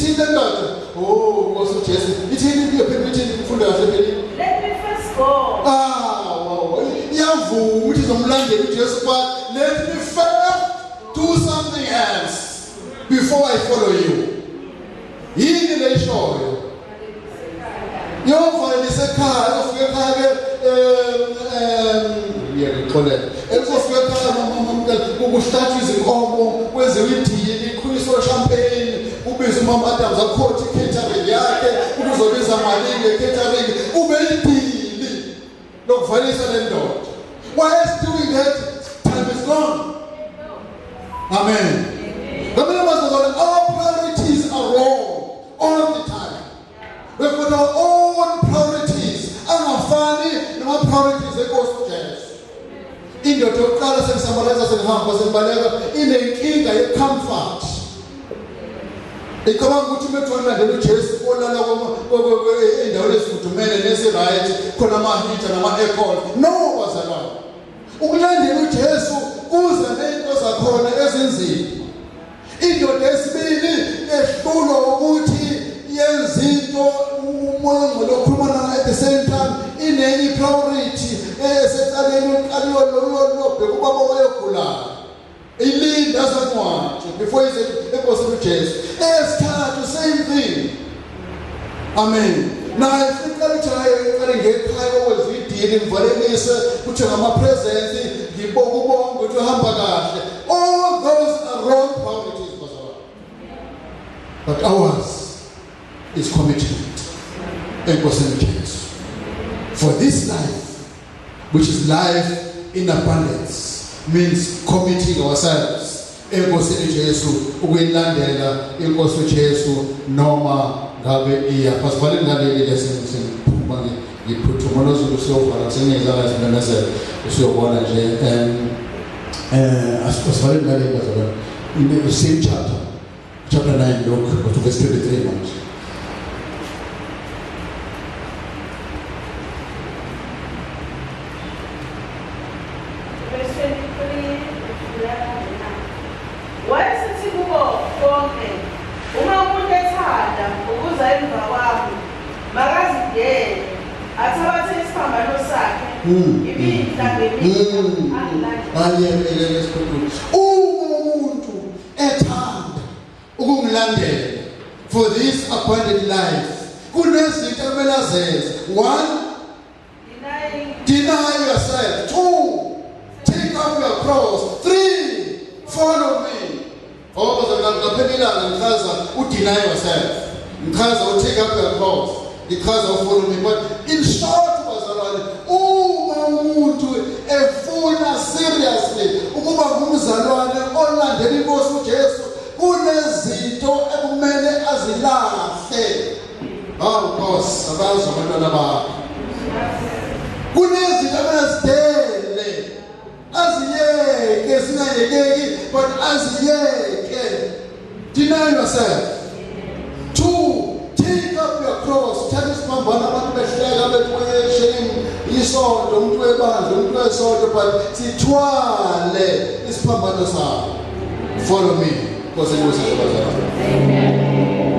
Ithini le ndoda? Oh, Nkosi uJesu. Ithini iphinde ithini ufunda kahle phela. Let me first go. Ah, wow. Iyavuma ukuthi izomlandela uJesu but let me first do something else before I follow you. Yini le ishoyo? Yovalelisa ekhaya, yofika ekhaya ke ngiyexolela. Ekufika ekhaya mama kuhlatshwa izinkomo, kwenziwe idili, iqhunyiswe champagne, kubizwe umama Adams akhothe i-catering yakhe, ukuzobiza malini nge-catering, kube idili lokuvalisa le ndoda. Why is doing that? Time is gone. Amen. Ngamanye amazwi our priorities are wrong all the time. We've got our own priorities angafani nama-priorities enkosi uJesu. Indoda yokuqala sengisambaleza sengihamba sengibaleka inenkinga ye-comfort. Icabanga ukuthi uma kuthiwa ulandela uJesu olala endaweni ezifudumele nezi-right khona ama-heater nama-aircon. No bazalwane. Ukulandela uJesu kuza nezinto zakhona ezinzima. Indoda yesibili ehlulwa ukuthi yenza into umoya ongcwele okhuluma nayo at the same time inenye priority esecaleni uqaliwe lolobheka ubaba wayegulayo ilinda asancwadi before ize enkosini uJesu. Eyesithathu same thing. Amen. Naye siqala ukuthi hayi iqale ngekhaya okwenza idili ngivalelise kuthenga ama-presents ngibonga ubonga ukuthi uhamba kahle. All those are wrong priorities bazalwane. But ours is commitment enkosini uJesu. For this life which is life in abundance means committing ourselves enkosini Jesu ukuyilandela inkosi uJesu noma ngabe iya pasivale ngaleli ke sengiphuma ngiphuthuma nozulu siyovala sengiyezanga isimemezelo usiyobona nje asivale ngaleli bazalwane in the same chapter chapter 9 Luke to verse 23 manje. Verse 23 ufunda kanjena. Wayesithi kubo bonke, uma umuntu ethanda ukuza emva kwami, makazidele, athabathe isiphambano sakhe imihla ngemihla angilandele. Ayekele esikhulu. Uma umuntu ethanda ukungilandela for this abundant life kunezinto akumele azenze. One, deny yourself. Two, take up your cross. Three, follow me. Oh, ngaphela ilanga ngichaza u-deny yourself, ngichaza u-take up your cross, ngichaza u-follow me. But in short bazalwane, uma umuntu efuna seriously ukuba ngumzalwane olandela inkosi uJesu, kunezinto ekumele azilahle. Hawu Nkosi, abazi abantwana bakho. Kunezinto akumele azidele, aziyeke, zingayekeki, but aziyeke. Deny yourself. Two, take up your cross. Thatha isiphambano abantu behleka bethi shame isonto umuntu webandla umuntu wesonto but sithwale isiphambano sakho. Follow me. Nkosi ibusise bazalwane. Amen.